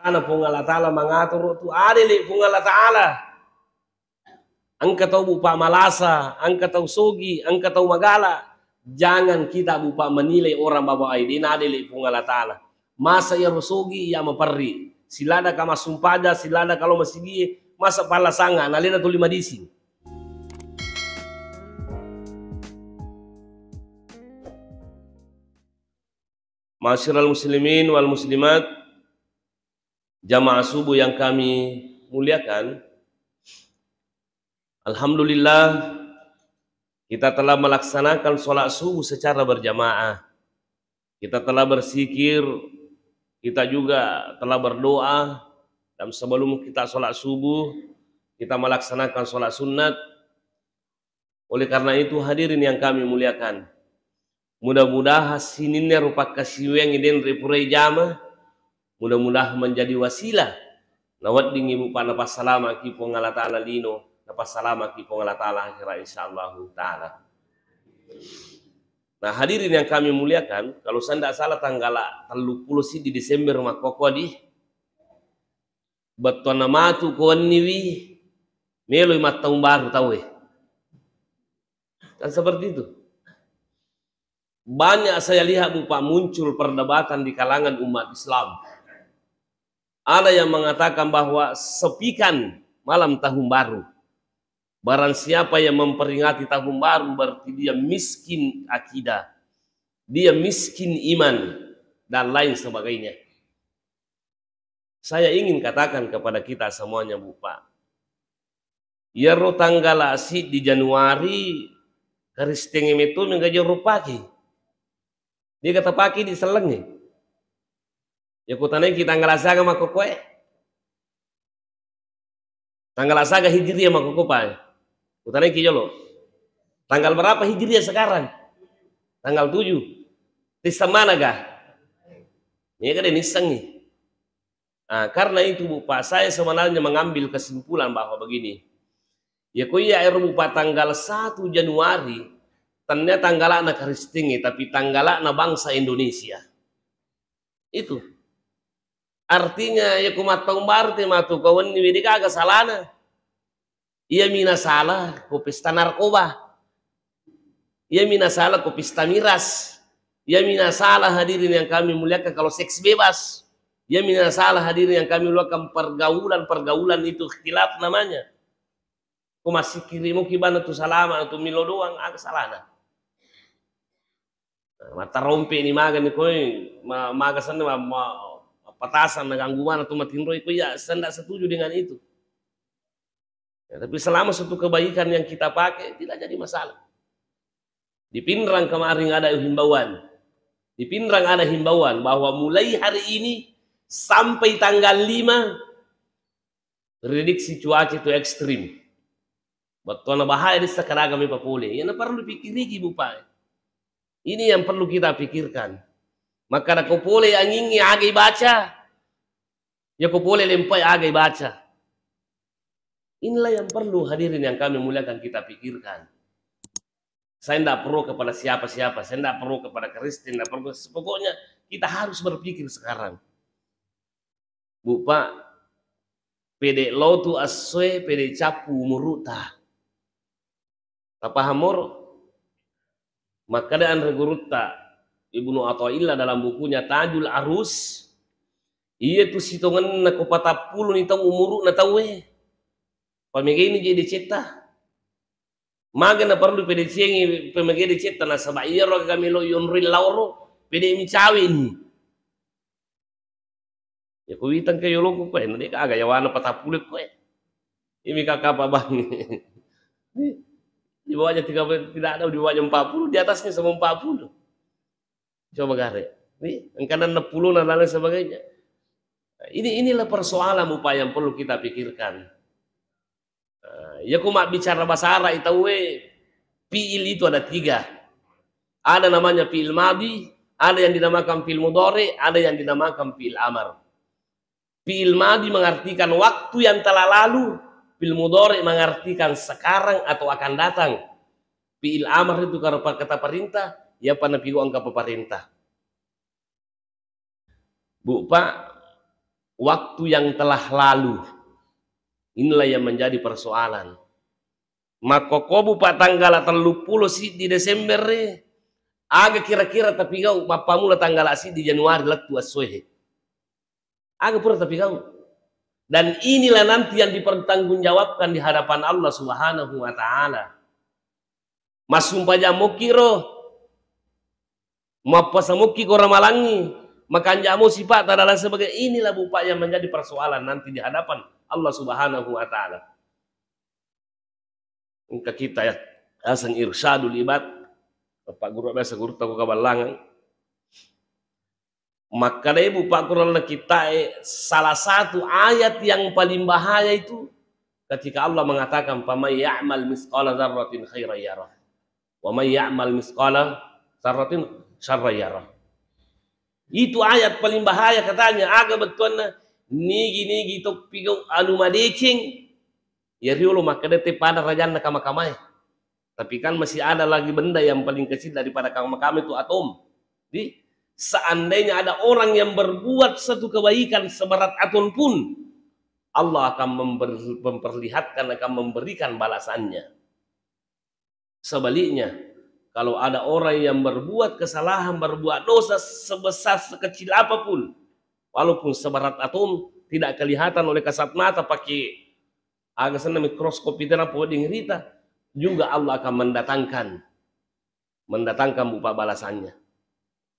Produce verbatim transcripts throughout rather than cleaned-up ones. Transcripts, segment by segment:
Ana Puang Allah Ta'ala mangatoro tu adele Puang Allah Ta'ala. Engka tau, Bu Pak, malasa, engka tau sogi, engka tau magala. Jangan kita, Bu Pak, menilai orang bawa ai, de' na adele Puang Allah Ta'ala. Masa iyaro sogi iya maperri. Silada ka massumpaja, silada ka lo masigie, masa palla sanga, nalena tuli madising. Ma'asyiral muslimin wal muslimat, jamaah subuh yang kami muliakan, alhamdulillah, kita telah melaksanakan sholat subuh secara berjamaah. Kita telah berzikir, kita juga telah berdoa, dan sebelum kita sholat subuh, kita melaksanakan sholat sunat. Oleh karena itu, hadirin yang kami muliakan, mudah-mudahan sininna rupa kasiwiang denre purai jama, mudah-mudahan menjadi wasilah nawedding ibu pa napassalamaki Puang Allah Ta'ala lino, napassalamaki Puang Allah Ta'ala akhirat, insyaallahu ta'ala. Nah, hadirin yang kami muliakan, kalau saya tidak salah tanggal tellu pulo siddi Desember makkokko di bettuanna matu ko wenniwi, meloi mattaung baru tauwe. Kan seperti itu. Banyak saya lihat, Bu Pak, muncul perdebatan di kalangan umat Islam. Ada yang mengatakan bahwa sepikan malam tahun baru. Barang siapa yang memperingati tahun baru, berarti dia miskin akidah, dia miskin iman, dan lain sebagainya. Saya ingin katakan kepada kita semuanya, Bu Pak. Iyaro tanggala siddi Januari, Kristen e metto mega joro pake. Dega tapake di sellengnge. Ya kutanaiki tanggala saga makkokkoe. Tanggala saga Hijriah makkokko pa. Kutanaiki jolo. Tanggal berapa Hijriah sekarang? Tanggal tujuh. Tissa mana ga? Mega de nissengi. Ah, karena itu, Bu Pak, saya sebenarnya mengambil kesimpulan bahwa begini. Ya ko iya ero, Bu Pak, tanggal satu Januari, tennia tanggalana Kristen, tapi tanggalana bangsa Indonesia. Itu. Artinya, ya ko mattaung baru te matu ko wenni, de gaga salana. Iyami nasala ko pesta narkoba. Iyami nasala ko pesta miras. Iyami nasala, hadirin yang kami muliakan, kalau seks bebas. Iyami nasala, hadirin yang kami muliakan, pergaulan-pergaulan itu khilaf namanya. Ko massikiri muki bana tu salama tu milo doang, aga salana. Mattarompe ni maga ni koi, ma-, maga senna ma-, ma-, mappatasang naganggu mana tu matinroi, ko iya saya ndak setuju dengan itu. Ya, tapi selama suatu kebaikan yang kita pakai, tidak jadi masalah. Di Pinrang kemarin ada himbauan. Di Pinrang ada himbauan bahwa mulai hari ini sampai tanggal lima, prediksi cuaca itu ekstrim. Bettuanna bahaya dessa kadaga mi papole. Iyana perlu pikiriki, Bu Pak. Ini yang perlu kita pikirkan. Makkada ko pole angingnge, aga ibaca? Ya ko pole lempai, aga ibaca? Inilah yang perlu, hadirin yang kami muliakan, kita pikirkan. Saya ndak pro kepada siapa-siapa, saya ndak pro kepada Kristen, ndak pro, pokoknya kita harus berpikir sekarang. Bu Pak, pede lotu essoe, pede cappu umuru'ta. Tapaham moro? Makkeda anre gurutta Ibnu Athaillah dalam bukunya Tajul Arus, iya tu sitongenna ko patappulo ni taung umuru'na tauwe, pamegaini je decetta. Maga na perlu pedecengi pemegede cetta, nasaba iyaro aga melo yonroi laoro, pede mi caweni. Ya ko witang ke yoloko koe, na de aga yawana patappulo koe. Imi kakapa bang. Di bawahnya tiga puluh, tidak ada di bawahnya empat puluh, di atasnya sama empat puluh. Coba gare. Nih, engkana enam puluh dan lain sebagainya. Nah, ini, inilah persoalan, Bu Pak, yang perlu kita pikirkan. Nah, iya ko mabbicara bahasa Arab, tauwe, fi'il itu ada tiga. Ada namanya fi'il madhi, ada yang dinamakan fi'il mudhari, ada yang dinamakan fi'il amar. Fi'il madhi mengartikan waktu yang telah lalu, fi'il mudhari mengartikan sekarang atau akan datang. Fi'il amar itu kalau kata perintah, ya pada pigo engka pemerintah. Bu Pak, waktu yang telah lalu. Inilah yang menjadi persoalan. Makkokkobu pa tanggala telluppulo siddi Desember e, aga kira-kira tapigau mappamula tanggala siddi Januari lettu essoe? Aga pura tapigau? Dan inilah nanti yang dipertanggungjawabkan di hadapan Allah Subhanahu wa Ta'ala. Massumpajang mokki ro, mappasamokki ko ramalangngi, makanja mo sipa'ta dan lain sebagainya. Inilah, Bu, Pak, yang menjadi persoalan nanti di hadapan Allah Subhanahu wa Ta'ala. Engka kita ya, aseng Irsyadul Ibad, Bapak Guru biasa guru taku kaballangan. Makkadai, Bu, Pak, kurang kita, eh, salah satu ayat yang paling bahaya itu ketika Allah mengatakan, "Faman ya'mal misqala dzarratin khairan yarah, wa man ya'mal misqala dzarratin syarran yarah." Itu ayat paling bahaya katanya. Aga bettuanna? Nigi-nigi toppi gau anu madeceng, ya riolo makkeda te pada rajanna kama-kamae. Tapi kan masih ada lagi benda yang paling kecil daripada kama-kama itu atom. Jadi, seandainya ada orang yang berbuat satu kebaikan seberat atom pun, Allah akan member-, memperlihatkan, akan memberikan balasannya. Sebaliknya, kalau ada orang yang berbuat kesalahan, berbuat dosa sebesar sekecil apapun, walaupun seberat atom, tidak kelihatan oleh kasat mata pakai aga senna mikroskop itu, apa wedding rita, juga Allah akan mendatangkan, mendatangkan, Bu, Pak, balasannya.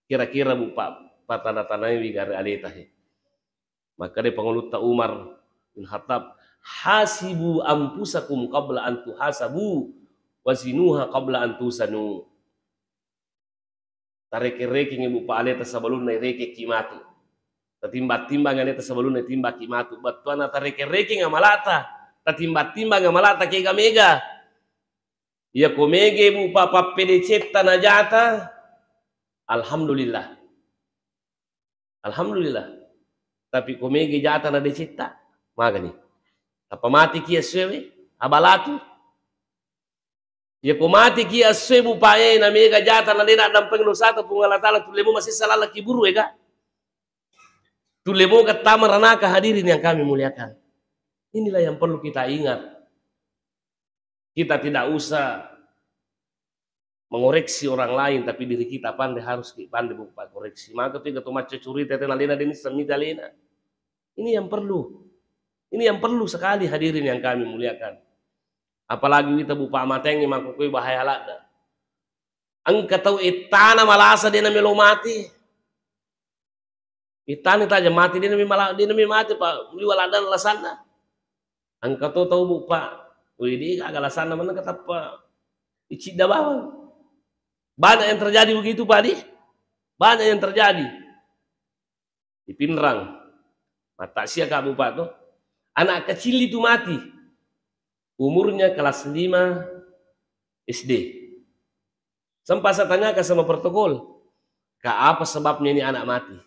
Kira-kira, Bu, Pak, patana-tanaiwi gare aleta he. Makkeda Pangulutta Umar bin Khattab, "Hasibu anfusakum qabla an tuhasabu, wazinuha qabla an tuzanu." Tareke-rekengi, Bu, Pak, aleta sebelumna irekekki matu. Tatimbang-timbang aleta sebelumna itimbakki matu. Bettuanna tareke-rekeng amalata, tatimbang-timbang amalata kega mega. Iya ko mega, Bu, Pak, pappedecetta najata, alhamdulillah. Alhamdulillah. Tapi ko mega jata na decetta, magani. Apa mati ki essoe, abalatu. Ya ko mati ki essoe, Bu, Pak, e, na mega jata na dena dampeng dosata, Puang Allah Ta'ala tulle mo masessa lalaki buru, ega. Tulle mo kettama ranaka, hadirin yang kami muliakan. Inilah yang perlu kita ingat. Kita tidak usah mengoreksi orang lain, tapi diri kita pande, harus ki pande, Bu, Pak, koreksi. Maka tu ega to macca curita tena lena deni semita lena. Ini yang perlu. Ini yang perlu sekali, hadirin yang kami muliakan. Apalagi wita, Bu, Pak, matengngi makkukue bahaya ladda. Engka tau ettana malasa dena melo mati. Ittani taja mati, dena mi mala-, dena mi mati, Pak, liwa ladang lasanna. Engka to tau, Bu, Pak, wih, de gaga lasanna, menengka tappa icidda bawang. Banyak yang terjadi begitu, Pak, di. Banyak yang terjadi. Di Pinrang. Mata sia ka, Bu, Pak, to. Anak kecil itu mati. Umurnya kelas lima S D. Sempat saya tanyakan sama protokol, "Kak, apa sebabnya ini anak mati?"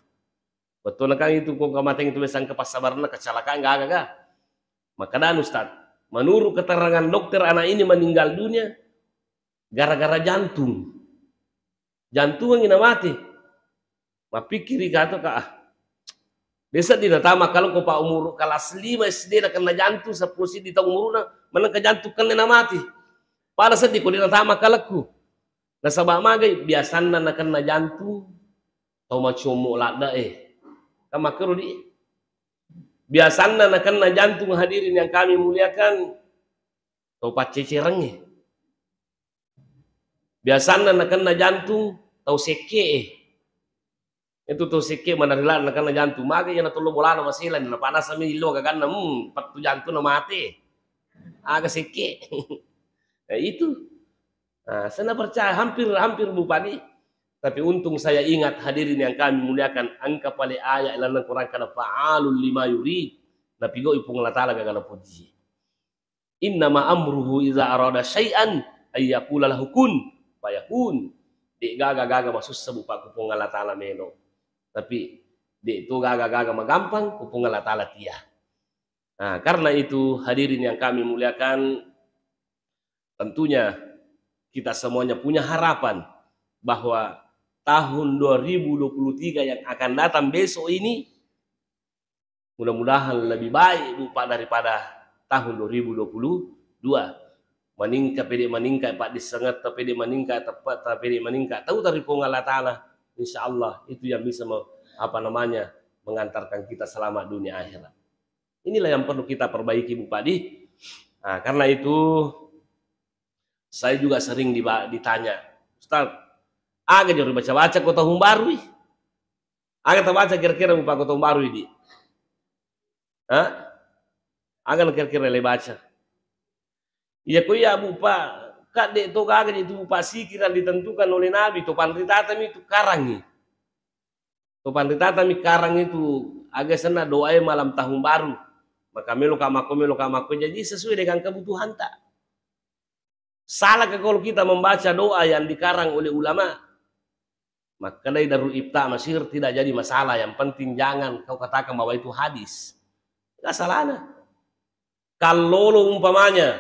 Bettuanna kan itu, ko kamateng itu biasa engka passabarenna kecelakaan, gaga ga? Makkedana Ustaz, menurut keterangan dokter, anak ini meninggal dunia gara-gara jantung. Jantungengngi namati. Mappikkiri ka to, Kak, ah. De seddi natama kalau ko pa umuru kelas lima S D nakenna jantung, seppulo siddi taung umuruna, menengka jantung kenne namati. Pada seddi ko de natama kalekku. Nasaba magai, biasanna nakenna jantung tau macommo ladde e. Kan makkero di. Biasanna nakenna jantung, hadirin yang kami muliakan, tau paccecereng e. Biasanna nakenna jantung tau sekke e. Itu tau sekke manarila nakenna jantung. Maga iya natollo bolana masela, napanasami illo gaganna, hmm, pettu jantung na mate. Aga sekke. Nah, itu. Nah, saya percaya hampir, hampir, Bu, Pak, di. Tapi untung saya ingat, hadirin yang kami muliakan, engka pale ayat lalang Quran kada fa'alul lima yurid. Napigau Puang Allah Ta'ala gaga napuji. Innama amruhu iza arada syai'an ayyakula lahu kun fayakun. De gaga-gaga masussa, Bu, Pak, ku Puang Allah Ta'ala melo. Tapi de to gaga-gaga magampang ku Puang Allah Ta'ala tia. Nah, karena itu, hadirin yang kami muliakan, tentunya kita semuanya punya harapan bahwa tahun dua ribu dua puluh tiga yang akan datang besok ini, Mudah-mudahan lebih baik, Bu, Pak, daripada tahun dua ribu dua puluh dua. Maningka, pede maningka paddissengetta, pede maningka teppetta, pede maningka tauta ri Puang Allah Ta'ala. Insya Allah itu yang bisa me-, apa namanya, mengantarkan kita selamat dunia akhirat. Inilah yang perlu kita perbaiki, Bu, Pak, di. Nah, karena itu saya juga sering diba-, ditanya, "Ustaz, aga jaro baca-baca ko tahun baru i? Aga tabaca kira-kira, Bu, Pak, ko tahun baru i, di? Hah? Aga na kira-kira le baca?" Iya ko iya, Bu, Pak, kadde to gaga itu, Bu, Pak, sikira ditentukan oleh Nabi, to panritata mi tu karangi. To panritata mi karang itu, aga senna doae malam tahun baru. Maka meloka makko, meloka makko, jadi sesuai dengan kebutuhanta. Salahkah kalau kita membaca doa yang dikarang oleh ulama? Makkedai Darul Ifta Mesir, tidak jadi masalah, yang penting jangan kau katakan bahwa itu hadis. Nggak salahna. Kallolo umpamanya,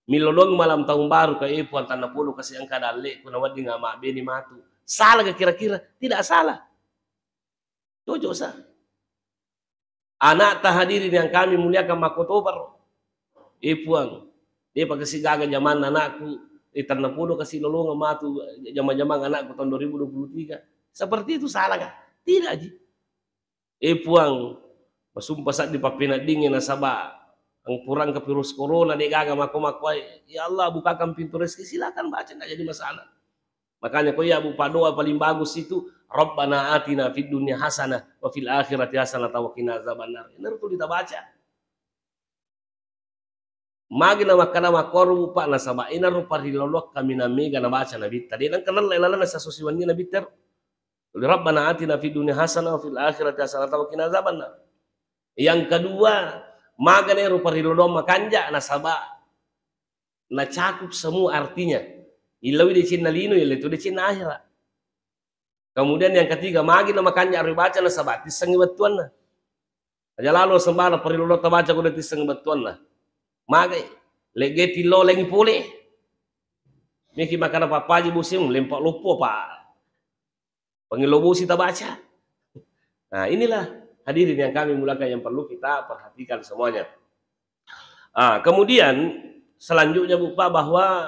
millolong malam tahun baru ka, "Eh, Puang, tannapodo kasi engka dalle'ku nawedding mabbene matu." Salahkah kira-kira? Tidak salah. Cocok sa. Anakta hadirin yang kami muliakan makkotoparo. "Eh, Puang, depa kasi gaga jamanna anakku, eh, tannapodo kasi lolongeng matu jama-jamang anakku tahun dua ribu dua puluh tiga." Seperti itu salahkah? Tidak, ji. "Eh, Puang, masumpa saddi pappeneddingnge nasaba angkurang ke virus corona, de gaga makko-makko ai. Ya Allah, bukakan pintu rezeki." Silakan baca, nggak jadi masalah. Makanya ko iya, Bu, Pak, doa paling bagus itu, "Rabbana atina fid dunya hasanah wa fil akhirati hasanah wa qina azabannar." Ina tu ditabaca. Magi na makkada makkuaro, Bu, Pak, nasaba inaro pariloloang kaminang mega nabaca Nabitta. De nengka nella ilalenna siesso siwenni Nabitta ro. Tuli, "Rabbana atina fid dunya hasanah wa fil akhirati hasanah wa qina azabannar." Yang kedua, magana ero pariloloang makanja nasaba nacakup semua artinya. Illaui decenna lino, yalletu decenna akhirat. Kemudian yang ketiga, magi na makanja ro ibaca nasaba tissengngi bettuanna. Aja lalo sembana parilolo tabaca ko de tissengngi bettuanna. Magai, legge tillo lengi pole. Miki makana pappaji bosi, lempa loppo, Pak. Pangillo bosi tabaca. Nah, inilah hadirin yang kami muliakan yang perlu kita perhatikan semuanya. Ah, kemudian selanjutnya, Bu, Pak, bahwa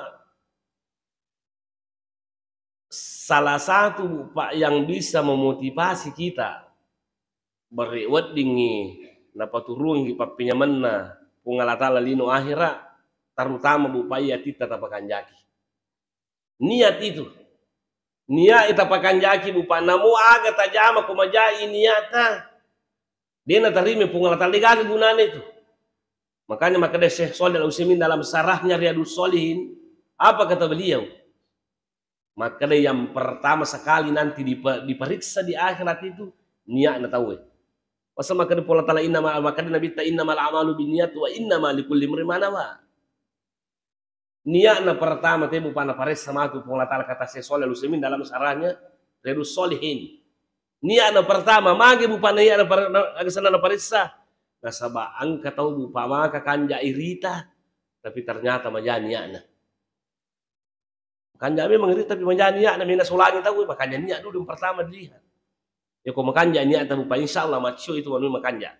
salah satu, Bu, Pak, yang bisa memotivasi kita, bere weddingngi napaturuangki pappenyamenna Puang Allah Ta'ala lino akhirat, terutama, Bu, Pak, iya atitta tapakanjaki. Niat itu. Niat tapakanjaki, Bu, Pak, namo aga tajama ko majai niatta, de natarima Puang Allah Ta'ala, de gaga gunana itu. Makanya makkeda Syekh Shalih Al-Utsaimin dalam syarahnya Riyadhus Shalihin, apa kata beliau? Makkeda yang pertama sekali nanti dipe-, diperiksa di akhirat itu niatna tauwe. Masa makkeda Puang Allah Ta'ala, "Innama-," makkeda Nabitta, "Innamal a'malu binniyat wa innama likulli imri'in ma nawa." Niatna pertama te, Bu, Pak, naparessa matu Puang Allah Ta'ala, kata Syekh Shalih Al-Utsaimin dalam syarahnya Riyadhus Shalihin. Niatna pertama, magi, Bu, Pak, niatna per-, na-, aga senna naparessa? Nasaba engka tau, Bu, Pak, maka kanja irita, tapi ternyata maja niatna. Kanja memang irita, tapi maja niatna, mena solangi tau, makanya niat dulu yang pertama dilihat. Ya, ko makanja niatta, Bu, Pak, insya Allah macio itu manuia makanja.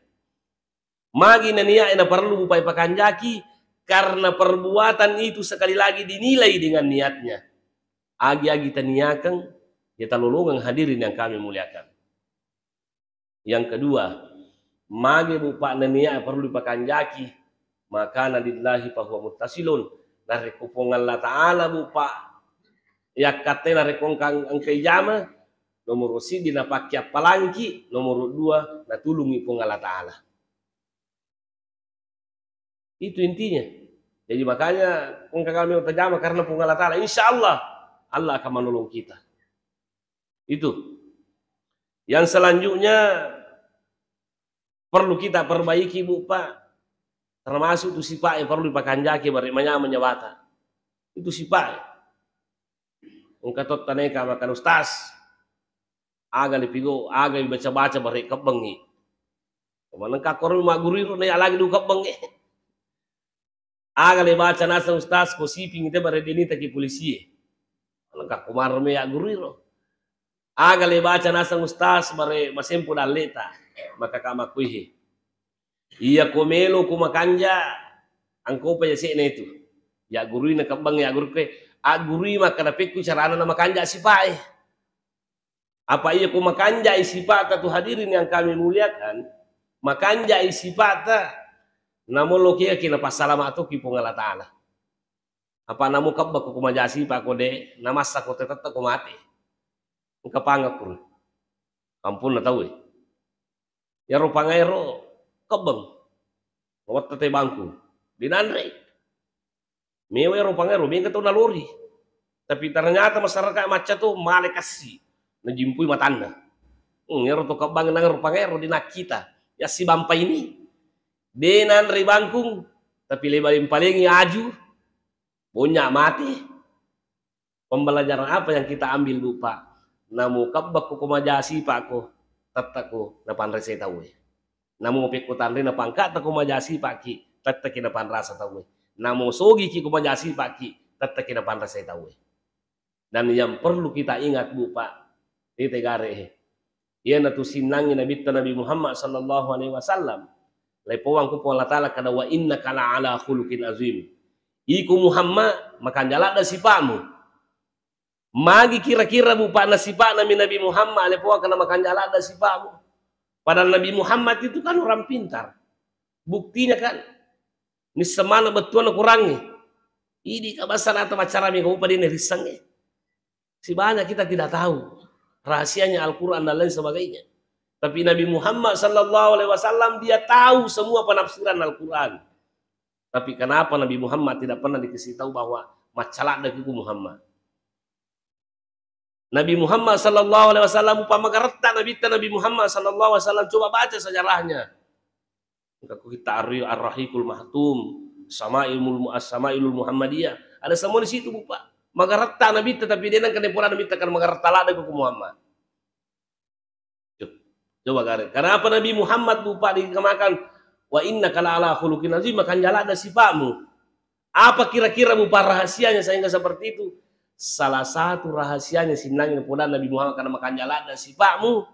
Magi na niat na perlu, Bu, Pak, ipakanjaki, karena perbuatan itu sekali lagi dinilai dengan niatnya. Agi-agi taniakeng, ya talolongeng, hadirin yang kami muliakan. Yang kedua, magi, Bu, Pak, na niat perlu dipakanjaki, maka na lillahi fahuwa muttasilun. Narekko Puang Allah Ta'ala, Bu, Pak, yakkatte narekko engka, engka ijama, nomoro siddi napakkiappalangiki, nomoro dua natulungi Puang Allah Ta'ala. Itu intinya. Jadi makanya engka kami tajama karena Puang Allah Ta'ala. Insya Allah, Allah akan menolong kita. Itu. Yang selanjutnya perlu kita perbaiki, Bu, Pak. Termasuk tu sifat yang perlu dipakanjaki, bare manyameng nyawata. Itu sifat. Engka to taneka makan ustaz. Aga le pigo, aga baca-baca bare kebbengi. Manengka koro magguru iro na lagi du kebbengi. Aga le baca naseng ustaz ko siping te bare denita ki polisie. Manengka ko marro me ya guru iro. Aga le baca naseng ustaz bare masempo dalleta. Maka ka makkuihe. Iya ko melo ko makanja, angkopa yase'na itu. Ya gurui na kebbang ya guru ke, aggurui makkada pekku carana na makanja sipae. Apa iya ko makanjai sipata tu hadirin yang kami muliakan, makanjai sipata, namo lokea ki napassalama toki Puang Allah Ta'ala. Apa namo kebba ko maja sipa ko de, namassa ko tetetta ko mate. Engka pangakku. Kampung na tau e. Yaro pangaero kebbeng. Wetta te bangku. Dinanre. Mewa ero pangaero, mega tau nalori. Tapi ternyata masyarakat macca to male kassi. Najimpui matanna. Hmm, ero to kebbang nang ero pangaero dinakkita. Yassi bampa ini. De nanre bangkung, tapi leba lempalengi aju. Bonya mati. Pembelajaran apa yang kita ambil, Bu, Pak? Namo kebbekko ko maja sipa'ko, tette'ko napanresai tauwe. Namo pekko tanrena pangka'ta ko maja sipa'ki, tette'ki napanrasa tauwe. Namo sogiki ko maja sipa'ki, tette'ki napanresai tauwe. Dan yang perlu kita ingat, Bu, Pak, tete gare, eh. Iyanatu sinnangngi Nabitta Nabi Muhammad sallallahu alaihi wasallam. Lepoang ku Puang Allah Ta'ala kada, "Wa innaka la'ala khuluqin azim." Iku Muhammad, makanja ladda sipa'mu. Magi kira-kira, Bu, Pak, na sipa'na mi Nabi Muhammad, lepoang kana makanja ladda sipa'mu. Padahal Nabi Muhammad itu kan orang pintar. Buktinya kan, nisseng maneng bettuanna Kurangnge. Idi ka basa nata maccarami ko upa dene rissengnge. Si banyak kita tidak tahu rahasianya Al-Quran dan lain sebagainya. Tapi Nabi Muhammad sallallahu alaihi wasallam, dia tahu semua penafsiran Al-Quran. Tapi kenapa Nabi Muhammad tidak pernah dikasih tahu bahwa macca ladda kiku Muhammad? Nabi Muhammad sallallahu alaihi wasallam, upama garetta Nabitta Nabi Muhammad sallallahu alaihi wasallam, coba baca sejarahnya. Engka ku kitta Ar-, Ar-Rahiqul Mahtum, Samailul, As-Samailul Muhammadiyah. Ada semua di situ, Bu, Pak. Magaretta Nabitta, tapi de nengka nepola Nabitta kan magaretta ladda ku Muhammad. Coba gare. Kenapa Nabi Muhammad, Bu, Pak, dikamakan, "Wa innaka la'ala khuluqin azim," makanja ladda sipa'mu. Apa kira-kira, Bu, Pak, rahasianya sehingga seperti itu? Salah satu rahasianya sinnangi napoda Nabi Muhammad karena makanja ladda sipa'mu.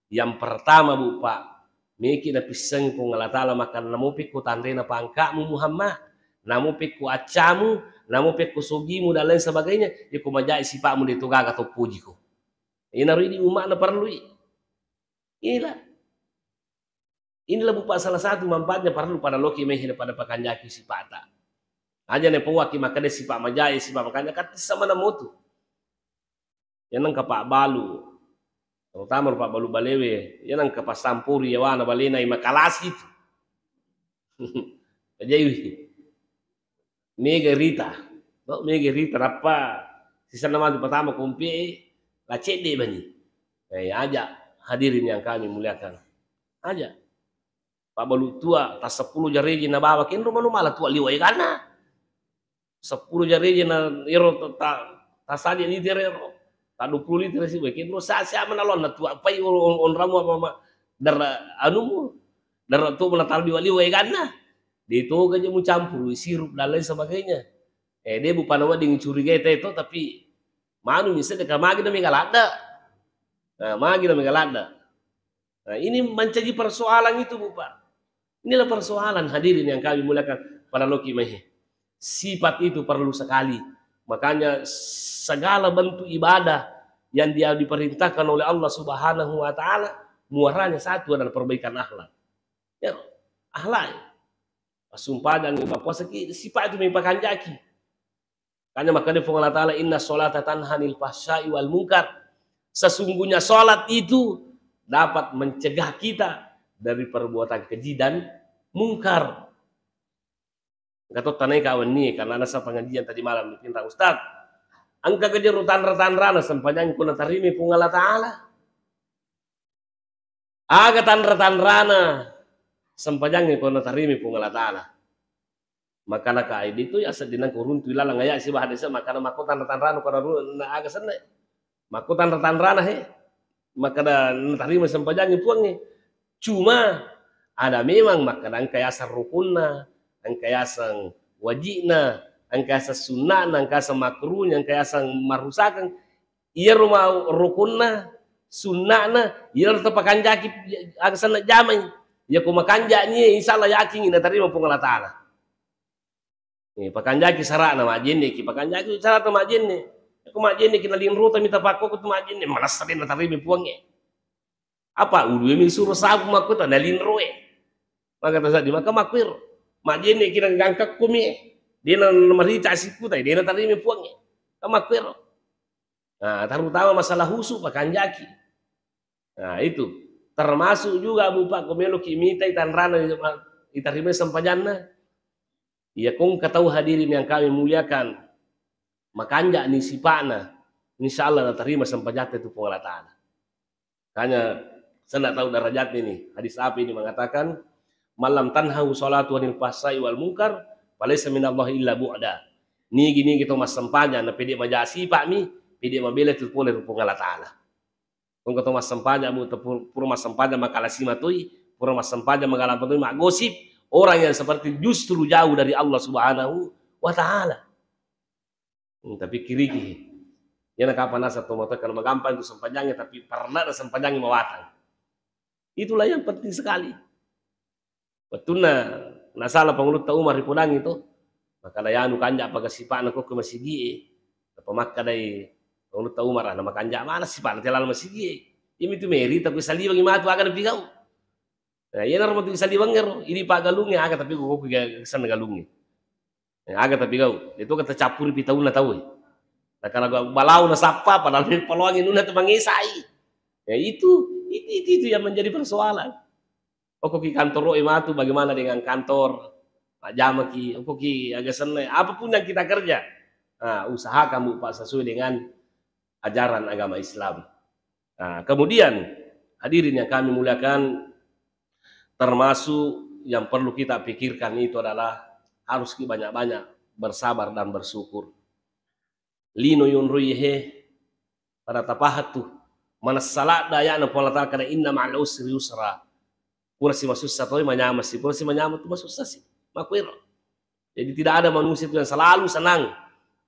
Yang pertama, Bu, Pak, meki napissengi Puang Allah Ta'ala makan, "Namo pekko tanrena pangka'mu Muhammad, namo pekko accamu, namo pekko sogimu dan lain sebagainya, iko majai sipa'mu de to gaga to pojiko." Inaro idi umma'na parellui. Inilah. Inilah, Bu, Pak, salah satu manfaatnya parellu pada loki mehe pada pakanjaki sipata. Aja ne powaki makkeda sipa majai, sipa makanja, katta sama namotu. Iya nengka pabbalu, terutama ro pabbalu balewe, iya nengka passampuri yawana balena i makalasi tu. Pajaiwi. Mega rita. Bo, mega rita, nappa sisenna matu patama kompe e, la cedde bani. Eh, aja hadirin yang kami muliakan. Aja. Pabbalu tua, ta seppulo jareje nabawa, kenro manu mala tua liwa eganna. Seppulo jareje na ero ta, ta, ta sadia liter ero. Ta dua puluh liter si, kenro sa, sa mana lon na tua, pai on, on, onramu apa ma, dara anumu, dara tu mana talu liwa eganna. De toga je mucampuru sirup dan lain sebagainya. Eh, de bu pana wedding curigai te to, tapi manu mi sedde ka magi na mega ladda. Nah, magi na mega ladda. Nah, ini menjadi persoalan itu, Bu, Pak. Inilah persoalan, hadirin yang kami muliakan, para loki mehe. Sifat itu perlu sekali. Makanya segala bentuk ibadah yang dia diperintahkan oleh Allah Subhanahu wa Ta'ala, muaranya satu adalah perbaikan akhlak. Ya, akhlak. Pasumpajang, puasa ki, sifat itu mempakanjaki. Makanya makkeda Puang Allah Ta'ala, "Inna sholata tanha 'anil fahsya'i wal munkar." Sesungguhnya sholat itu dapat mencegah kita dari perbuatan keji dan mungkar. Engka to tanai kawenni, karena nasa pengajian tadi malam di Pinrang Ustaz. Engka kejeru tanra-tanrana sempajang kuna tarimi Puang Allah Ta'ala. Aga tanra-tanrana sempajangnge ko natarimi Puang Allah Ta'ala. Makana ka idi tu ya seddinang ko runtu ilalang aya sibawa hadese makana makko tanra-tanrana ko na ru-, na aga senna. Makko tanra-tanrana he. Makana natarima sempajangnge Puangnge. Cuma ada memang makana engka yaseng rukunna, engka yaseng wajikna, engka yaseng sunnana, engka yaseng makruhna, engka yaseng marusakeng. Iyaro mau rukunna, sunnana, iyaro tapakanjaki aga senna jamai. Iya ko makanja'ni, insya Allah yakin natarima Puang Allah Ta'ala. Eh, pakanjaki sara'na majjenneki, pakanjaki sara'na majjenne. Ko majjenneki nalinrota mita pakkoko tu majjenne, manessa de' natarima Puangnge. Apa ulue mi suro sapu makkuta nalinroe. Maka tasaddi maka makkuiro. Majjenneki nagangkakko mi. De' na marica sikkuta, de' natarima Puangnge. Ka makkuiro. Nah, terutama masalah husu pakanjaki. Nah, itu. Termasuk juga, Bu, Pak, ko meloki mitai tanrana itarimai sempajanna. Iya, ko engka tau hadirin yang kami muliakan, makanja'ni sipa'na, insya Allah natarima sempajatta itu Puang Allah Ta'ala. Hanya senna tau derajatnya ini. Hadis apa ini mengatakan, "Malam tanhahu salatu anil fahsai wal munkar, falaisa minallahi illa bu'da." Nigi-nigi to massempajang, na pede maja sipa'mi, pede mabela tu pole ri Puang Allah Ta'ala. Engka to massempajang, Bu, te-, pur-, pura massempajang makalasi matoi, pura massempajang magalampa toi, maggosip, orang yang seperti justru jauh dari Allah Subhanahu wa Ta'ala. Hmm, tapi kiriki. Iyana kapang naseng to matoa, kalau magampang itu sempajangnge, tapi parna sempajangnge mawatang. Itulah yang penting sekali. Wettunna nasala Pangulutta Umar ripodangngi to, makkada, "Iyanu kanja' paga sipa'na ko, ko masigi'e." Nappa makkadai Pangulutta Umar, "Ah, namakanja' mana sipa'na te laleng masigi'e? Iyamitu merita ko saliwengngi matu aga napigau'." Nah, iyanaro matu saliwengngero, idi paggalungnge aga tapi ko, ko senna galungnge. Eh, aga tapigau', itu kan tacappuri pitaunna tau. Nakala balau nasappa, padahal paloangi nuna tu mangesai. Ya itu, itu, itu, itu yang menjadi persoalan. Okkoki kantoro'e matu, bagaimana dengan kantor? Majjamaki, okkoki aga senna, apapun yang kita kerja, nah, usahakan, Bu, Pak, sesuai dengan ajaran agama Islam. Nah, kemudian, hadirin yang kami muliakan, termasuk yang perlu kita pikirkan itu adalah harus ki banyak-banyak bersabar dan bersyukur. Lino yonroi he, pada tapahat tu, manessa ladda ayana Puang Allah Ta'ala kada, "Inna ma'al usri yusra." Pura si masussa toi manyameng si, pura si manyameng tu masussa si. Makkuero. Jadi tidak ada manusia itu yang selalu senang,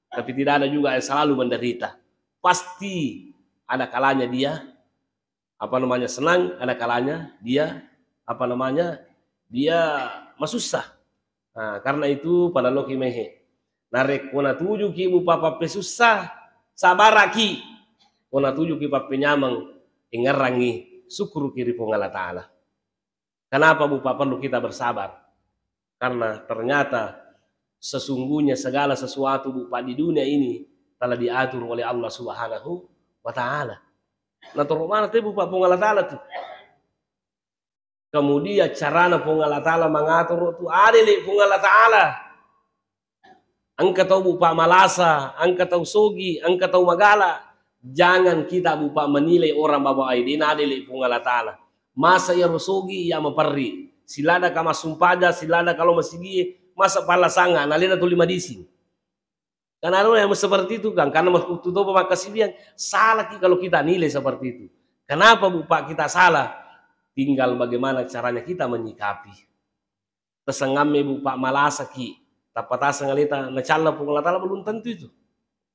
tapi tidak ada juga yang selalu menderita. Pasti ada kalanya dia, apa namanya, senang, ada kalanya dia, apa namanya, dia masussa. Nah, karena itu pada loki mehe. Narekko natujuki, Bu, Pak, pappesussa, sabaraki. Ko natujuki pappenyameng, ingerrangi, sukkuruki ri Puang Allah Ta'ala. Kenapa, Bu, Pak, perlu kita bersabar? Karena ternyata sesungguhnya segala sesuatu, Bu, Pak, di dunia ini telah diatur oleh Allah Subhanahu wa Ta'ala. Natoro mana te, Bu, Pak, Puang Allah Ta'ala tu. Kemudian carana Puang Allah Ta'ala mangatoro tu adele Puang Allah Ta'ala. Engka tau, Bu, Pak, malasa, engka tau sogi, engka tau magala. Jangan kita, Bu, Pak, menilai orang bahwa, "Ai, de' naadele Puang Allah Ta'ala. Masa iyaro sogi iya maperri? Siladaka massumpaja, siladaka lao masigie, masa pallasangnga, nalena tuli madising." Karena ada orang yang seperti itu, kan, karena makkuttu topa makkasiwiang, salaki kalau kita nilai seperti itu. Kenapa, Bu, Pak, kita salah? Tinggal bagaimana caranya kita menyikapi. Tasengamme, Bu, Pak, malasaki, tappa taseng aleta nacalla Puang Allah Ta'ala, belum tentu itu.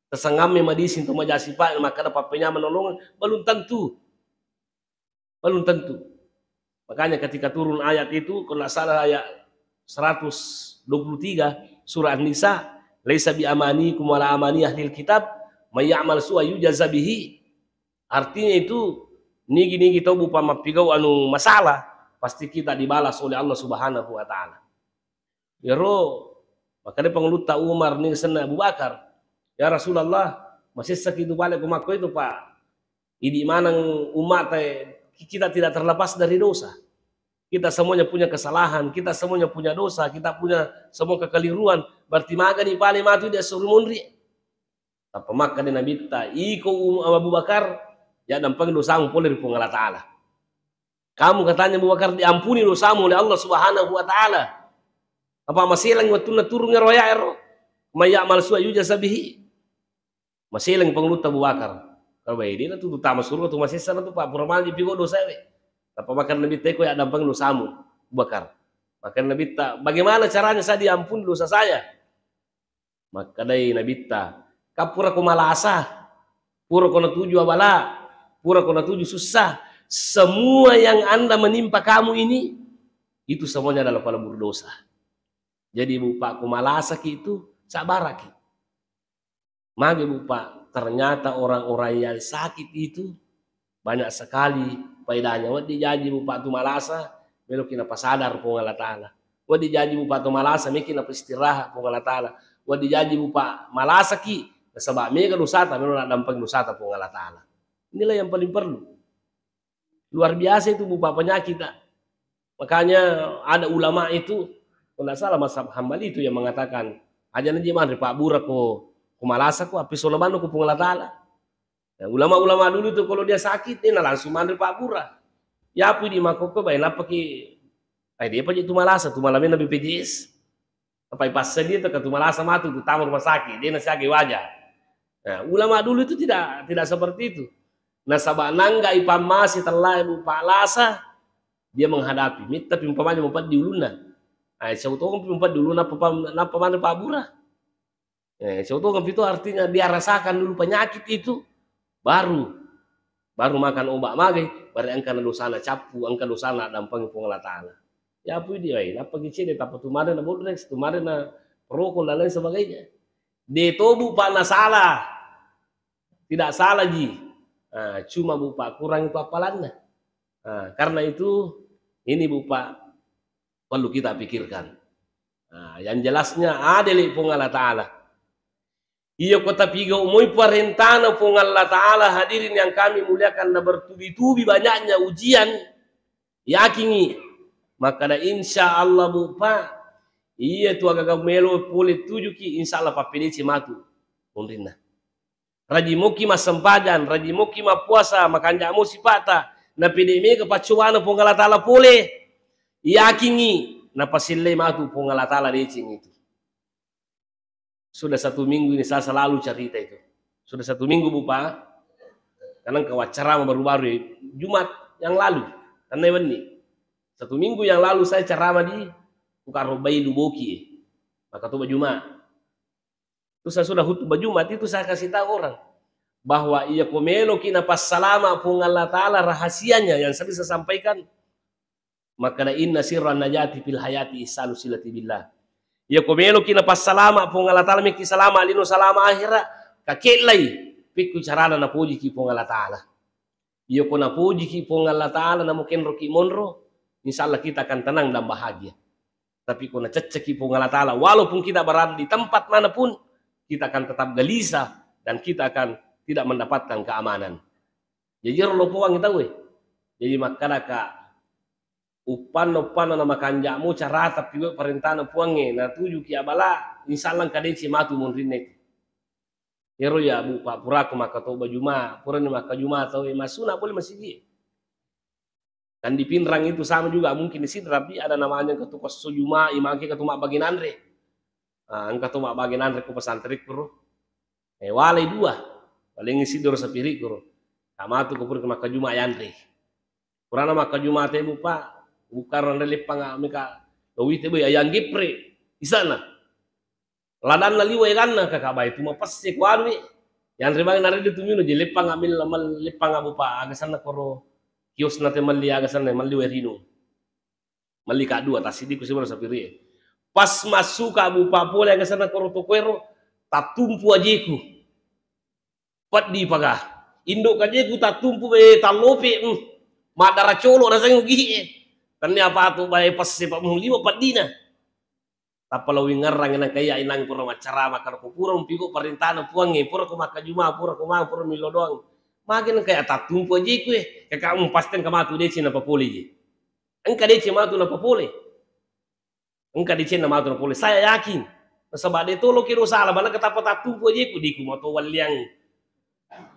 Tasengamme madising to maja sipa, makkada pappenyameng nolongeng, belum tentu. Belum tentu. Makanya ketika turun ayat itu, kalau nggak salah ayat seratus dua puluh tiga surah An-Nisa, "Laisa bi amanikum wala amani ahlil kitab, may ya'mal su'a yujza bihi." Artinya itu, nigi-nigi tau, Bu, Pak, mappigau anu masalah, pasti kita dibalas oleh Allah Subhanahu wa Ta'ala. Iyaro makkeda Pangulutta Umar ni senna Abu Bakar, "Ya Rasulullah, masessaki tu pale ko makko itu, Pak. Idi maneng umma'ta, kita tidak terlepas dari dosa. Kita semuanya punya kesalahan, kita semuanya punya dosa, kita punya semua kekeliruan. Berarti magani pale matu di esso ri munri." Tappa makkeda Nabitta, "Iko, um, Abu Bakar, ya dampeng dosamu pole ri Puang Allah Ta'ala." Kamu, katanya Abu Bakar, diampuni dosamu oleh Allah Subhanahu wa Ta'ala. Apa maselang wettunna turung ero ayat ero? "May ya'mal su'a yujza bihi." Maselang Pangulutta Abu Bakar. Kalau bae, dia tu tama surga tu masessa tu, Pak, pura mani piko dosa we. Tappa makkeda Nabitta, "Iko ya dampeng dosamu, Abu Bakar." Makkeda Nabitta, "Bagaimana caranya saya diampuni dosa saya?" Makkedai Nabitta, "Ka pura ko malasa, pura ko natuju abala, pura ko natuju sussa, semua yang anda menimpa kamu ini, Itu semuanya adalah pelebur dosa. Jadi, Bu, Pak, ko malasaki itu, sabaraki. Magi, Bu, Pak, ternyata orang-orang yang sakit itu banyak sekali faedahnya. Wedding jaji, Bu, Pak, tu malasa, meloki napasadar Puang Allah Ta'ala. Wedding jaji, Bu, Pak, tu malasa, meki napistirahat Puang Allah Ta'ala. Wedding jaji, Bu, Pak, malasaki, nasaba mega dosata, melo naddampeng dosata Puang Allah Ta'ala. Inilah yang paling perlu. Luar biasa itu, Bu, Pak, penyakit, Kak. Makanya ada ulama itu, kalau nggak salah mazhab Hambali itu yang mengatakan, aja naji manre pabbura ko, ko malasa ko, appi sona bano ko Puang Allah Ta'ala. Nah, ulama-ulama dulu itu kalau dia sakit, dia langsung manre pabbura. Ya, apa di makoko, baik, apa ki, eh, dia apa tu malasa, tu malamnya B P J S. Apa ipassadia tu katu malasa matu tu tama rumah sakit, dia nasiaga waja. Nah, ulama dulu itu tidak, tidak seperti itu. Nasaba nangga ipammase tellae, Bu, Pak, lasa, dia menghadapi. Mitta pi umpamanya mupeddi ulunna. Eh, siapa tahu pi mupeddi ulunna, nappa, nappa manre pabbura. Eh, siapa tahu itu artinya dia rasakan dulu penyakit itu, baru, baru makan obat magai, baru engka na dosana cappu, engka dosana dampeng Puang Allah Ta'ala. Ya, apa dia, eh, nappa ki cede, tappa tu manre na bodrek, tu manre na perokok dan lain sebagainya. De to, Bu, Pak, na salah. Tidak salah ji. Ah, cuma, Bu, Pak, kurang itu appalanna. Ah, karena itu, ini, Bu, Pak, perlu kita pikirkan. Ah, yang jelasnya adil Puang Allah Ta'ala. Iya, ko tapigau moi parentana Puang Allah Ta'ala, hadirin yang kami muliakan, na bertubi-tubi banyaknya ujian, yakingi, makkada, insya Allah, Bu, Pak, iya tu agaga melo pole tujuki, insya Allah pappedeci matu munrinna. Rajing moki massempajang, rajing moki mappuasa, makanja mo sipata, napede mega paccowana Puang Allah Ta'ala pole, yakingi, napasellei matu Puang Allah Ta'ala deceng itu. Sudah satu minggu ini saya selalu cerita itu. Sudah satu minggu, Bu, Pak. Karena engka waccarama baru-baru, Jumat yang lalu. Karena wenni. Satu minggu yang lalu saya ceramah di Tukaro Baidu Boki. Maka tu Jumat. Terus saya sudah khutbah Jumat itu saya kasih tahu orang bahwa iya ko meloki napassalama Puang Allah Ta'ala, rahasianya yang saya bisa sampaikan, makkada, inna sirran najati fil hayati ihsanu silati billah. Iya ko meloki napassalama Puang Allah Ta'ala, meki salama lino, salama akhira, kakellai pikku carana napojiki Puang Allah Ta'ala. Iya ko napojiki Puang Allah Ta'ala, namo kenroki monro, insya Allah kita akan tenang dan bahagia. Tapi ko nacecceki Puang Allah Ta'ala, walaupun kita berada di tempat mana pun, kita akan tetap gelisah dan kita akan tidak mendapatkan keamanan. Jaji ro lo Puang tauwe. Jadi makkedaka, uppanna-uppanna na makanja'mu carata piwe parentana Puangnge, natujuki abala, insya Allah engka deceng matu munrinna itu. Ero ya, Bu, Pak, purako makkatoba Juma, purani makkajuma tau, eh, masuna pole masigi. Dan di Pinrang itu sama juga, mungkin di sini, tapi ada namanya engka tu kosso Juma, imangke engka tu mabbage nanre. Ah, engka tu mabbage nanre ko pesantren kuro. Eh, walai dua. Paling isi doro sapiri kuro. Tamatu ko pura makkajuma yanre. Purana makkajuma te, Bu, Pak, buka ro anre leppang, ah, meka lowite, boy, ayang gepre. Isana. Ladanna liwa eganna, kaka bae tu mapesse ku anu, eh. Yanre bang nare de tu mino je leppang, ambil mal-, leppang, Bu, Pak, aga sanna koro kiosna te melli, aga sanna melli wae rino. Melli ka dua, tassiddi ku sibara sapiri, eh. Pas massuka, Bu, Pak, pole aga sanna koro toko ero, tattumpu ajeku. Peddi paga. Indo kajeku tattumpu, eh, tallope, mm. Maddara colo raseng ugi, eh. Tennia patu bae pesse pa, mm, liwa peddina. Tappa lo wingerrang nangka iya inang pura maccarama, karo ko pura mupiko parentana Puangnge, pura ko makkajuma, pura ko mang, pura millo doang. Magi nangka iya tattumpu ajeku, eh. Kaka, mm, pasti engka matu deceng napapole je. Engka deceng matu napapole. Engka decenna matu napole. Saya yakin. Nasaba de tolo kiro sala, mana ketapa tattumpu ajeku, diku mato walliang.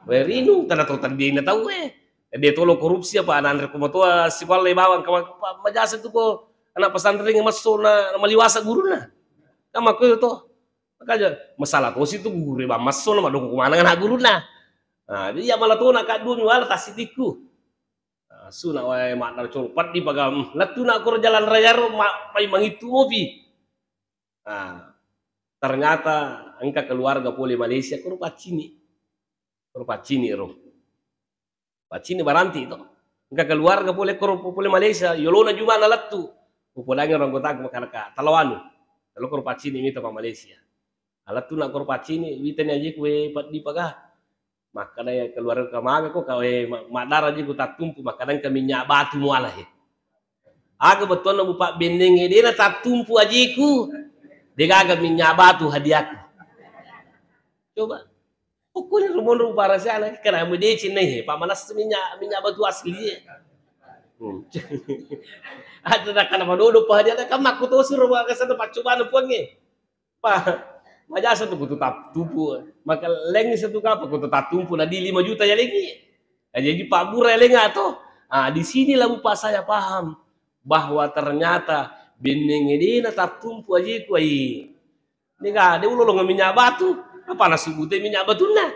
Wae rinu, tana to taddiaina tau, eh. De tolo korupsi apa nanre ko matoa sikualla bawang, ka ma-, pa-, majasa tu ko anak pesantren masso na maliwasa guruna. Kan makko to. Makaja masalah tosi tu guru bang masso na madoko ko maneng anak guruna. Nah, iya malatona ka dua miwala tassiddiku. Ah, suna wae maddara colo peddi paga, mm, lettu na koro jalan raya ro, ma-, mai mangittu mopi. Ah, ternyata engka keluarga pole Malaysia, koro paccini. Koro paccini ro. Paccini baranti to. Engka keluarga pole koro po-, pole Malaysia, yolona Juma na lettu. Upodangngi orang kotaku makkadaka, "Talawanu." Talokoro paccini mita pa Malaysia. Alattu na koro paccini, witani ajeku, "We, peddi paga." Makkada, "Ya, keluarga mangako ka, we, ma-, maddara ajeku tattumpu." Makkada, "Engka minyak batu muala he." Aga bettuanna, Bu, Pak, benneng edena tattumpu ajeku. Degaga minyak batu hadiahku. Coba. Pokoknya rumonro barasiana, kena medecin nih, Pak, malas minyak, minyak batu asli ya. Hmm. Ada nak kana madodo pa hadiah, kan makku tosi ro, Pak, kesana paccobana puangnge. Pa, majasa tu kutu tap-, tupu. Maka lengi satu kapa kutu tattumpu, na di lima juta ya lengi. Ya, jadi Pak Bura ya lenga to. Ah, di sinilah, Bu, Pak, saya paham bahwa ternyata benneng edena tattumpu ajeku, ai. Ini gak ada ulo minyak batu. Apa nasubute minyak batunna?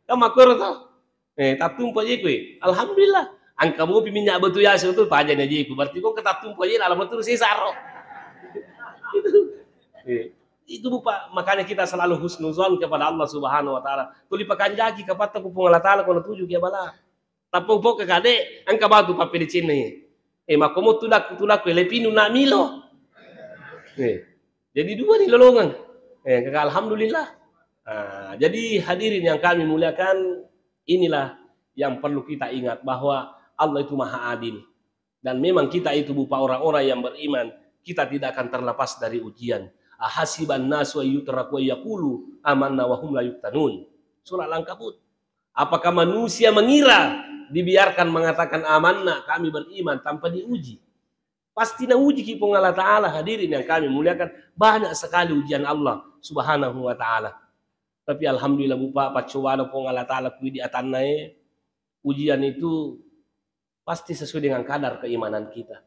Kan makkoro to. Eh, tattumpu ajeku, eh. Alhamdulillah. Engka mopi minyak batu yaseng tu, pajani ajeku. Berarti ko ketattumpu aje, alamat tu sesaro. Itu. Eh, itu, Bu, Pak. Makanya kita selalu husnuzon kepada Allah Subhanahu wa Ta'ala. Tuli pakanjaki kapatta ku Puang Allah Ta'ala, ko natuju ki bala. Tappa upoke kade, engka batu pappedecenna. Eh, makkomo tudak-, tudakku, lepinu na milo. Eh, jadi dua ni lolongang. Eh, kaka alhamdulillah. Ah, jadi hadirin yang kami muliakan, inilah yang perlu kita ingat bahwa Allah itu maha adil. Dan memang kita itu, Bu, Pak, orang-orang yang beriman, kita tidak akan terlepas dari ujian. Ahasiban nasu ayyutraku ayyakulu amanna wa hum la yuftanun. Surah Al-Ankabut. Apakah manusia mengira dibiarkan mengatakan amanna, kami beriman, tanpa diuji? Pasti nauji ki Puang Allah Ta'ala, hadirin yang kami muliakan. Banyak sekali ujian Allah Subhanahu wa Ta'ala. Tapi alhamdulillah, Bu, Pak, paccobana Puang Allah Ta'ala ku idi atanna e, ujian itu pasti sesuai dengan kadar keimanan kita.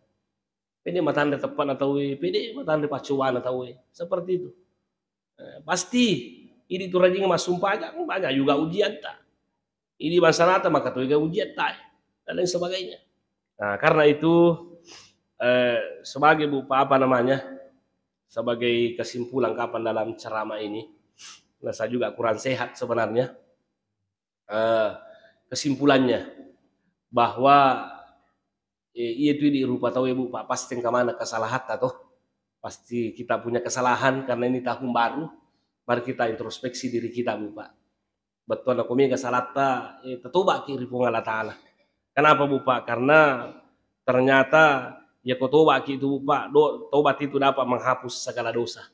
Pede matanre teppana tauwe, pede matanre paccobana tauwe. Seperti itu. Eh, pasti idi tu rajing massumpajang, banyak juga ujian ta. Idi bangsa nata maka toega ujian ta, dan lain sebagainya. Nah, karena itu, eh, sebagai, Bu, apa namanya, sebagai kesimpulan kapan dalam ceramah ini, nah, saya juga kurang sehat sebenarnya. Eh, kesimpulannya bahwa, eh, iya tu di rupa tau ya, Bu, Pak, pasti engka maneng kesalahatta toh. Pasti kita punya kesalahan karena ini tahun baru, mari kita introspeksi diri kita, Bu, Pak. Bettuanna ko mega salatta, eh, tatobaki ri Puang Allah Ta'ala. Kenapa, Bu, Pak? Karena ternyata ya ko tobaki itu, Bu, Pak, do-, tobat itu dapat menghapus segala dosa.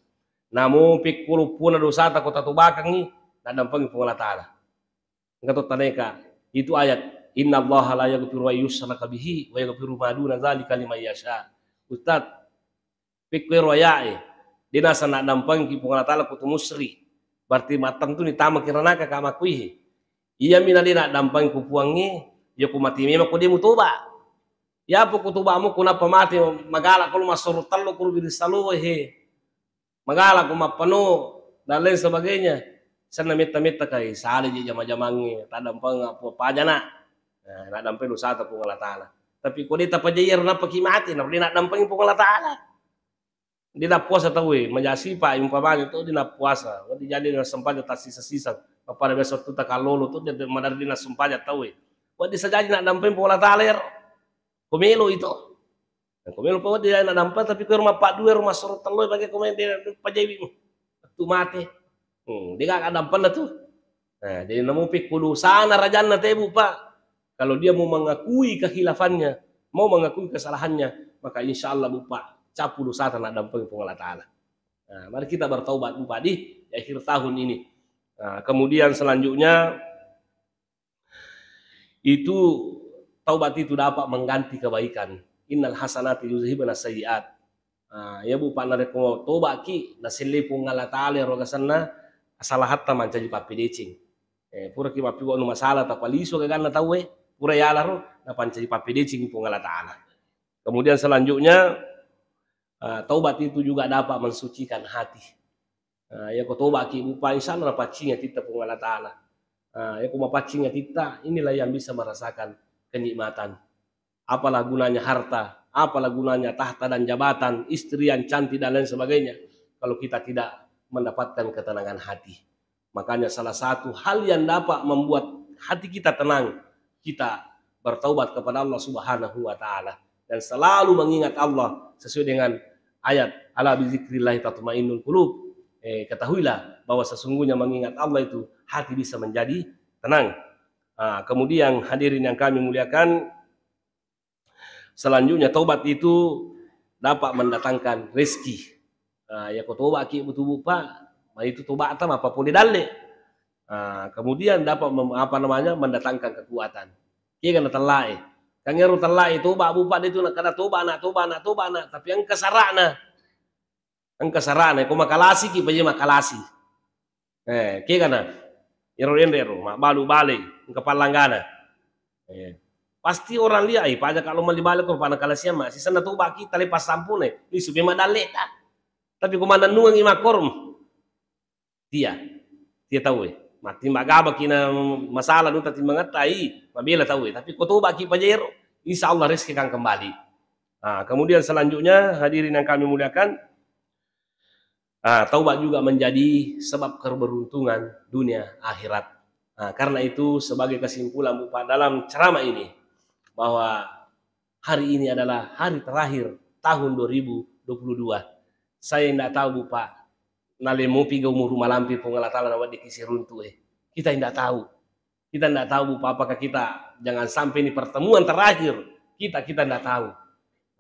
Namo pekko loppona dosata ko tatobakangngi, naddampengi Puang Allah Ta'ala. Engka to taneka, itu ayat, "Innallaha la yaghfiru an yushraka bihi wa yaghfiru ma duna dzalika liman yasha." Ustaz, pekko ero ayae, de nasa naddampengki Puang Allah Ta'ala ko tu musyrik. Berarti mattentu ni tamaki ranaka ka makkuihe. Iyami na de naddampengki Puangnge, iya ko mate memang ko de mutoba. Yapo ko tobamu ko nappa mate, magala ko lo massoro tello ko lo biri saloe he. Magala ko mappano dan lain sebagainya. Senna metta-metta kai, sale je jama-jamangnge, taddampeng apa pajana. Nah, naddampeng dosata Puang Allah Ta'ala. Tapi ko de tapajai ero nappaki mate, na de naddampengi Puang Allah Ta'ala. De nappuasa tauwe, majasi pa umpamanya to de nappuasa. Wedding jadi nassempajang tassisa-sisa. Pappada biasa tu takallolo to de madari de nassempajang tauwe. Wedding sajaji naddampeng Puang Allah Ta'ala ero. Ko melo itu. Nah, ko melo pa wedding naddampeng, tapi ko ero mappaddue ero massoro tello bage ko main de pajaiwi. Tu mate. Hmm, de gaga dampengna tu. Nah, jadi namo pekko dosana rajanna te, Bu, Pak. Kalau dia mau mengakui kehilafannya, mau mengakui kesalahannya, maka insya Allah, Bu, Pak, capu dosata naddampengi Puang Allah Ta'ala. Nah, mari kita bertaubat, Bu, Pak, di akhir tahun ini. Nah, kemudian selanjutnya itu taubat itu dapat mengganti kebaikan. Innal hasanati yuzhibna sayyiat. Ah, ya, Bu, Pak, narekko tobaki, naselle Puang Allah Ta'ala ero gasenna asalahatta mancaji pappedeceng. Eh, puraki mappiwa anu masalah, tapalisu gaganna tauwe, pura yalaro, napancaji pappedeceng Puang Allah Ta'ala. Kemudian selanjutnya, ah, taubat itu juga dapat mensucikan hati. Ah, ya ko tobaki, Bu, Pak, insya Allah napaccing atitta Puang Allah Ta'ala. Ah, ya ko mapaccing atitta, inilah yang bisa merasakan kenikmatan. Apalah gunanya harta, apalah gunanya tahta dan jabatan, istri yang cantik dan lain sebagainya, kalau kita tidak mendapatkan ketenangan hati. Makanya salah satu hal yang dapat membuat hati kita tenang, kita bertaubat kepada Allah Subhanahu wa Ta'ala. dan selalu mengingat Allah sesuai dengan ayat, "Ala bizikrillahi tatmainnul qulub." Eh, ketahuilah bahwa sesungguhnya mengingat Allah itu hati bisa menjadi tenang. Ah, kemudian hadirin yang kami muliakan, selanjutnya, tobat itu dapat mendatangkan rezeki. Ah, ya ko tobat ki butuh bupa, ma itu tobat ta mapapole dalle. Ah, kemudian dapat mem-, apa namanya, mendatangkan kekuatan. Kega na tellae. Kan ero tellae tobat bupa de tu na kada tobat na, tobat na, tobat na, tapi engka sarana. Engka sarana, ko makalasiki, paja makalasi. Eh, kegana. Ero enre ro, mabbalu bale, engka pallanggana. Eh, pasti orang lihat, "Eh, paja kalau mali bale ko pana kalasian ma, sisenna toba kita lepas sampune, lisu pe madalleta." Tapi ko manennungengi makkorum, tia, tia tau e. Mati magabaki na masalah nu tatimbangetta, i, mabela tau e. Tapi ko toba ki pajero, insya Allah rezeki akan kembali. Ah, kemudian selanjutnya, hadirin yang kami muliakan, ah, taubat juga menjadi sebab keberuntungan dunia akhirat. Ah, karena itu, sebagai kesimpulan, Bupa, dalam ceramah ini, bahwa hari ini adalah hari terakhir tahun dua ribu dua puluh dua. Saya ndak tahu, Bupa, nalemopi ga umur malampe Puang Allah Taala naweddikki siruntu e. Kita ndak tahu. Kita ndak tahu, Bupa, apakah kita, jangan sampai ini pertemuan terakhir kita, kita ndak tahu.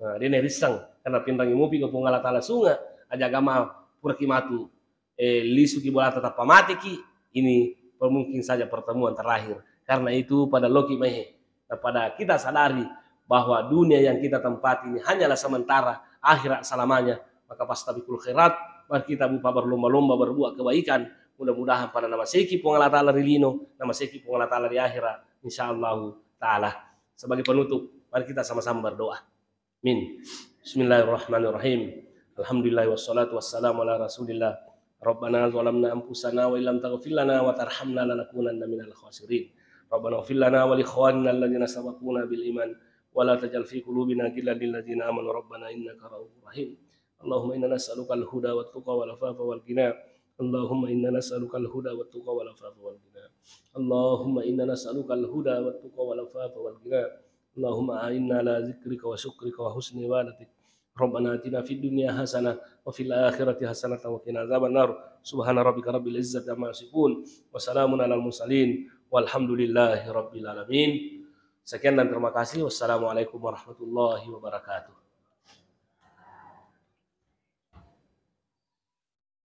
Nah, de narisseng, karena pinrangi mopi ga Puang Allah Taala sunge, aja agama puraki matu, eh, lisuki bolata tappa mateki, ini per-, mungkin saja pertemuan terakhir. Karena itu, pada loki maihe, pada kita sadari bahwa dunia yang kita tempati ini hanyalah sementara, akhirat selamanya, maka fastabiqul khairat, mari kita, Bupa, berlomba-lomba berbuat kebaikan. Mudah-mudahan pada namaseiki Puang Allah Taala ri lino, namaseiki Puang Allah Taala ri akhirat, insyaallahu taala. Sebagai penutup, mari kita sama-sama berdoa. Amin. Bismillahirrahmanirrahim. Alhamdulillah wassalatu wassalamu ala Rasulillah. Rabbana zalamna anfusana wa illam taghfir lana wa tarhamna lanakunanna minal khasirin. Rabbana ighfir lana wa li ikhwanina alladzina sabaquna bil iman wa la taj'al fi qulubina ghillan lil ladzina amanu rabbana innaka ra'ufur rahim. Allahumma inna nas'aluka al-huda wat tuqa wal afafa wal ghina. Allahumma inna nas'aluka al-huda wat tuqa wal afafa wal ghina. Allahumma inna nas'aluka al-huda wat tuqa wal afafa wal ghina. Allahumma a'inna ala dzikrika wa syukrika wa husni ibadatik. Rabbana atina fid dunya hasanah wa fil akhirati hasanatan wa qina adzabannar. Subhana rabbika rabbil izzati amma yasifun. Wa salamun alal mursalin. Walhamdulillahi rabbil alamin. Sekian dan terima kasih. Wassalamualaikum warahmatullahi wabarakatuh.